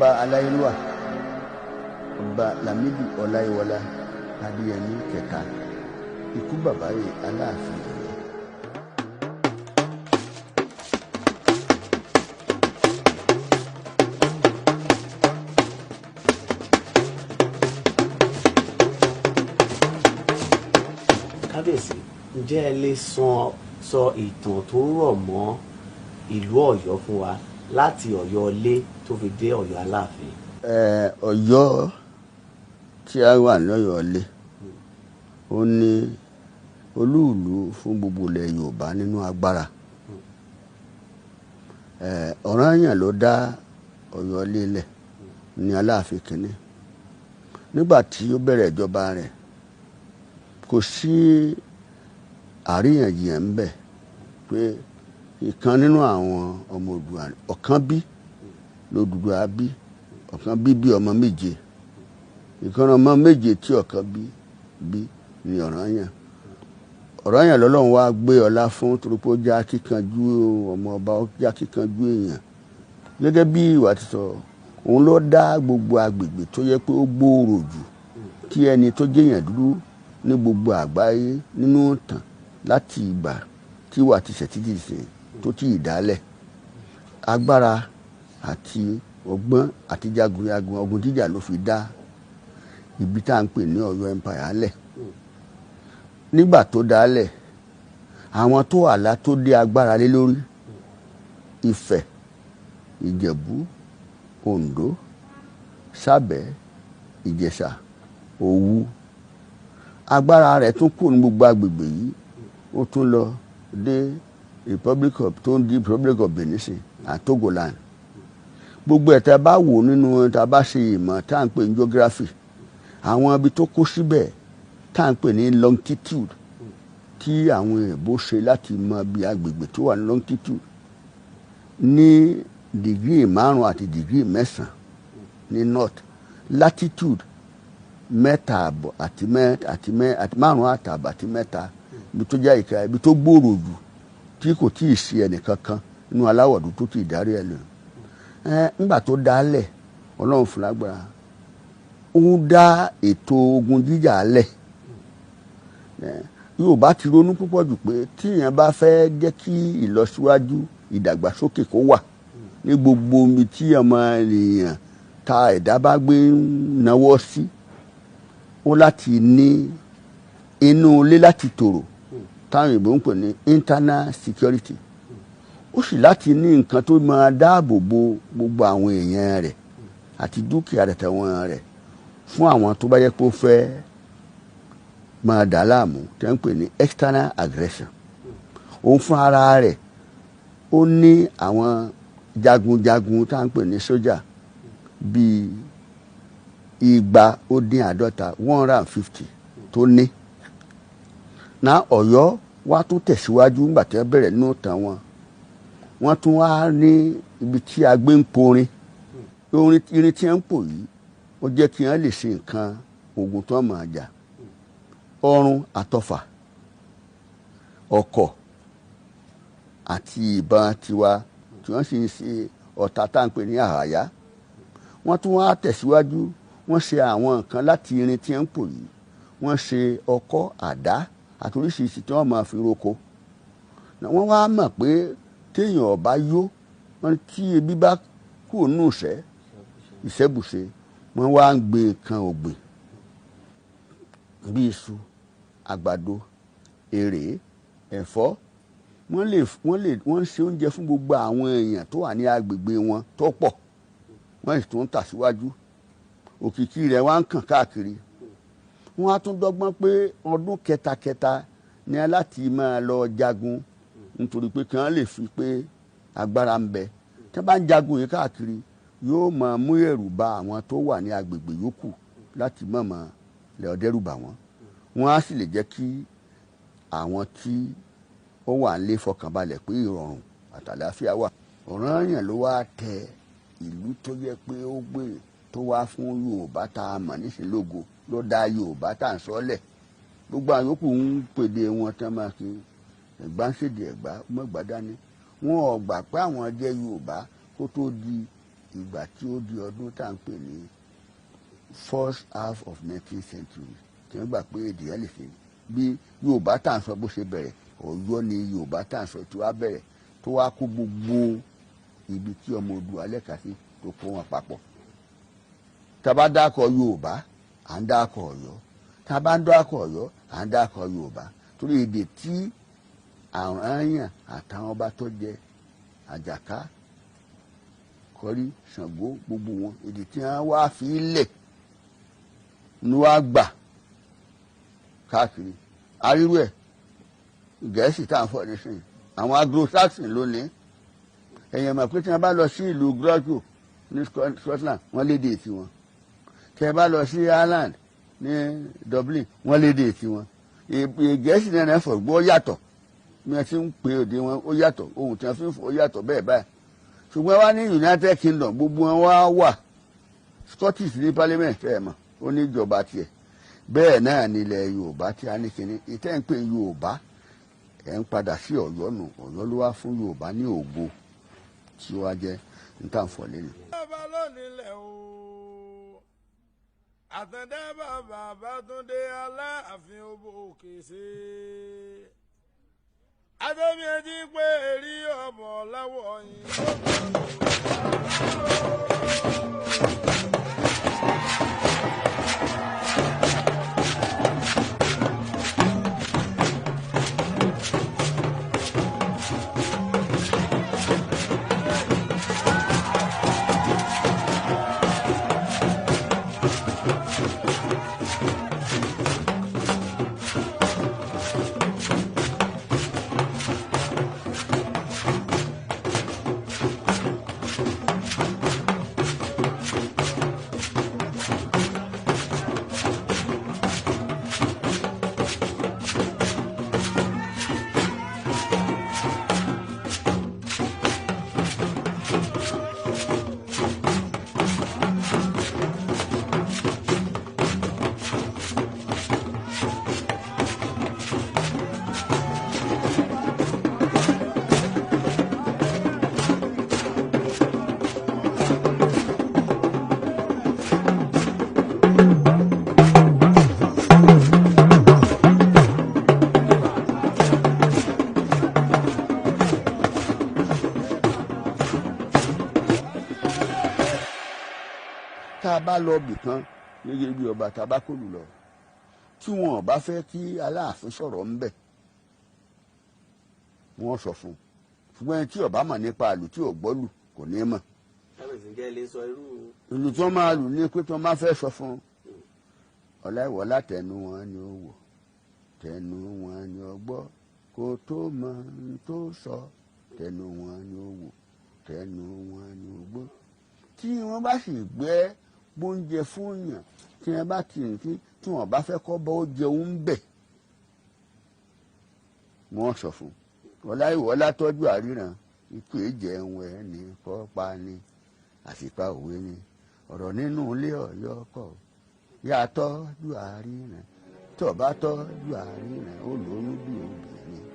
Ọba aláyélúwà, Ọba Lámídì Ọláyíwọlá Adéyẹmí kẹta, ikú bàbá rẹ̀ Aláàfin Ọ̀yọ́. Kábíyèsí, ǹjẹ́ ẹ lè sọ ìtàn tó rọ̀ mọ́ ìlú Ọ̀yọ́ fún wa láti Ọ̀yọ́ ilé tó fi dé Ọ̀yọ́ Aláàfin? Ọ̀yọ́ tí a wà lọ́yọ̀ọ́ ilé, ó ní olúùlú fún gbogbo ilẹ̀ Yorùbá nínú agbára. Ọ̀rànyàn ló dá Ọ̀yọ́ ilé lẹ̀ ní Aláàfin kìíní. Nígbà tí ó bẹ̀rẹ̀ ìjọba rẹ̀, kò sí àríyànjiyàn ń bẹ pé ìkan nínú àwọn ọmọ Oòduà, ọ̀kan bí lOdùduwà bí, ọ̀kan bí bí ọmọ méje. Ìkan ọmọ méje tí ọ̀kan bí bí ni Ọ̀rànyàn. Ọ̀rànyàn lọ́lọ́run wá gbé ọlá fún torí pé ó já kíkanjú ọmọ ọba, ó já kíkanjú èèyàn. Gẹ́gẹ́ bí ìwà ti sọ, òun ló dá gbogbo agbègbè tó yẹ pé ó gbòòrò jù tí ẹni tó jẹ́yàn dúdú ní gbogbo àgbáyé nínú ìtàn láti ìgbà tí ìwà ti ṣẹ̀ títí ìsìn tó tí ì dálẹ̀. Agbára àti ọgbọ́n àti jagunjagun ogun jíjà ló fi dá ibi tá à ń pè ní Ọ̀yọ́ Empire lẹ̀. Nígbà tó dálẹ̀, àwọn tó àlá tó dé agbára lé lórí, Ifẹ̀, Ìjẹ̀bú, Oǹdó, Sábẹ̀, Ìjẹ̀ṣà, Òwu. Agbára rẹ̀ tún kù ní gbogbo agbègbè yìí, ó tún lọ dé Republic of tó ń di Republic of Benin sí àti Togoland. Gbogbo ẹ̀ tá a bá wò nínú tá a bá ṣe ìmọ̀ tá à ń pè ní geography, àwọn ibi tó kó síbẹ̀ tá à ń pè ní longitude tí àwọn èèbó ṣe láti mọ bí agbègbè tó wà ní longitude ní dìgírì 5 àti dìgírì 9 ní north, latitude 3.5 àti 5.5 àti 3, ibi tó jẹ́ ìka ibi tó gbòòrò jù tí kò tíì sí ẹnìkankan nínú aláwọ̀ dúdú tó ti darí ẹ lọ. Ńgbà tó dálẹ̀, Ọlọ́run fún lágbára, ó dá ètò ogun jíjà lẹ̀. Yorùbá ti ronú púpọ̀ jù pé tí èèyàn bá fẹ́ jẹ́ kí ìlọsíwájú ìdàgbàsókè kó wà ní gbogbo omi tí ọmọ ènìyàn ta ẹ̀dá bá gbé ń nawọ́ sí, ó láti ní inú ilé láti tòrò táwọn ìbò ń pè ní internal security. Ó sì láti ní nǹkan tó máa dáàbò bo gbogbo àwọn èèyàn rẹ̀ àti dúkìá rẹ̀ tẹ̀wọ̀n rẹ̀ fún àwọn tó bá yẹ kó fẹ́ máa dà láàmú tí wọ́n ń pè ní external aggression. Òun fún ara rẹ̀ ó ní àwọn jagunjagun tá à ń pè ní sójà bíi 250, 150 tó ní. Ná Ọ̀yọ́ wá tún tẹ̀síwájú nígbà tí wọ́n bẹ̀rẹ̀ nínú ìtàn wọn. Wọ́n tún wá ní ibi tí a gbé ń porin. Irin tí wọ́n ń pò yìí ó jẹ́ kí wọ́n lè ṣe nǹkan ogun tó máa jà. Ọrun àtọfà, ọ̀kọ̀ àti ìbọn tiwa tí wọ́n sì ń ṣe ọ̀tá tá à ń pè ní àhàyá. Wọ́n tún wá tẹ̀síwájú, wọ́n ṣe àwọn nǹkan láti irin tí wọ́n ń pò yìí. Wọ́n ṣe ọkọ́, àdá àti oríṣiríṣi tí wọ́n máa fi roko. Wọ́n wá mọ̀ pé téèyàn ò bá yó, wọ́n tí ebi bá kúrò nínú ìṣẹ́, ìṣẹ́bùṣe, wọ́n wá ń gbin nǹkan ọ̀gbìn bí iṣu, àgbàdo, èrè, ẹ̀fọ́. Wọ́n ń ṣe oúnjẹ fún gbogbo àwọn èèyàn tó wà ní agbègbè wọn tó pọ̀. Wọ́n sì tún ń tà síwájú. Òkìkí rẹ̀ wá ń kàn káàkiri. Wọ́n á tún dọ́gbọ́n pé ọdún kẹtakẹta ni láti máa lọ jagun nítorí pé kí wọ́n lè fi pé agbára ń bẹ. Tí wọ́n bá ń jagun yìí káàkiri, yóò máa mú ẹ̀rù bà àwọn tó wà ní agbègbè yòókù láti má máa lè dẹ́rù bà wọ́n. Wọ́n á sì lè jẹ́ kí àwọn tí ó wà nílé fọkànbalẹ̀ pé ìrọ̀rùn àtàlàáfíà wà. Ọ̀rànyàn ló wá tẹ ìlú tó yẹ pé ó gbé tó wá fún Yorùbá tá a mọ̀ nísìnyí ló dá Yorùbá tá à ń sọ́lẹ̀. Gbogbo àwọn yòókù ń pèdè wọn tán máa fi Ẹ̀gbá ń ṣèdè Ẹ̀gbá mọ́gbà dání. Wọn ò gbà pé àwọn jẹ́ Yorùbá kó tó di Ìgbà tí ó di ọdún tá à ń pè ní first half of 19th century tí wọ́n gbà pé èdè yẹn lè fi bí Yorùbá tá à ń sọ bó ṣe bẹ̀rẹ̀. Ọ̀yọ́ ni Yorùbá tá à ń sọ tí wàá bẹ̀rẹ̀, tó wá kó gbogbo ibi tí ọmọ Oòduà lẹ́ka sí, tó kó wọn papọ̀. Tá a bá dákọ̀ Yorùbá, à ń dákọ̀ Ọ̀yọ́. Tá a bá ń dákọ̀ Ọ̀yọ́, à ń dákọ̀ Yorùbá, torí èdè tí àwọn àyàn àtàwọn ọba tó jẹ Àjàká, Kọrí, Ṣàngó, gbogbo wọn, èdè tí wọ́n wá fi lẹ̀ ni wọ́n á gbà káàkiri arírú ẹ̀. Gẹ̀ẹ́sì tá à ń fọ̀ nísìnyí, àwọn Anglo-Saxon lónìí. Ẹ̀yìn mọ̀ pé tí wọ́n bá lọ sí ìlú Glasgow ní Scotland, wọ́n lédè tiwọn. Tí wọ́n bá lọ sí Ireland, ní Dublin, wọ́n lédè tiwọn. Gẹ̀ẹ́sì náà fọ̀ gbọ́ yàtọ̀ bí wọ́n ti ń pè òde wọn, ó yàtọ̀. Ohun tí wọ́n fi ń fọ̀ ó yàtọ̀ bẹ́ẹ̀ báyìí. Ṣùgbọ́n wá ní United Kingdom, gbogbo wọn wá wà. Scottish ní parliament, ẹ̀ mọ̀, ó ní ìjọba tiẹ̀. Bẹ́ẹ̀ náà nílẹ̀ Yorùbá tí a ní kíní ìtẹ́ ń pè Yorùbá, ẹ̀ ń padà sí Ọ̀yọ́ nù. Ọ̀yọ́ ló wá fún Yorùbá ní ògo tí ó wá jẹ́ níta-fọ̀ lẹ́nu. Bàbá lónìí o, Àtàndá bàbá Bátúndé, Aláàfin òbò òkè ṣe adébíyẹjí pé èrí ọmọ láwọ yìí. Tá a bá lọ bì kan gẹ́gẹ́ bí ọba, tá a bá kó lù lọ, tí wọn ò bá fẹ́ kí Aláàfin sọ̀rọ̀ ńbẹ̀, wọ́n sọ fún un. Ṣùgbọ́n ẹni tí ó bá mọ̀ nípa àlù, tí ò gbọ́ lù, kò ní mọ̀. Kábíyèsí, ǹjẹ́ ẹ lè sọ irú Ìlú tí wọ́n máa lù ní pé tí wọ́n máa fẹ́ sọ fún un, ọ̀làìwọ̀ látẹnu wọn ni ó wò, tẹnu wọn ni ó gbọ́, kó tó mọ ohun tó sọ, tẹnu wọn ni ó wò, tẹnu wọn ni ó gbọ́. Tí wọ́n bá sì gbé gbóúnjẹ fún yàn, tí wọ́n bá ti rìn, tí wọ́n bá fẹ́ kọ́ bọ́ ó jẹun ń bẹ̀, wọ́n sọ fún un, ọ̀làìwọ̀ látọ́jú àríran, ikú èjẹun ẹ̀ ní kọ́ pa ni, àsìpa òwe ni ọ̀rọ̀ nínú ilé Ọ̀yọ́ kọ̀ yàtọ̀ ju àríran, tó bá tọ́jú àríran, ó lóyún bí obìnrin.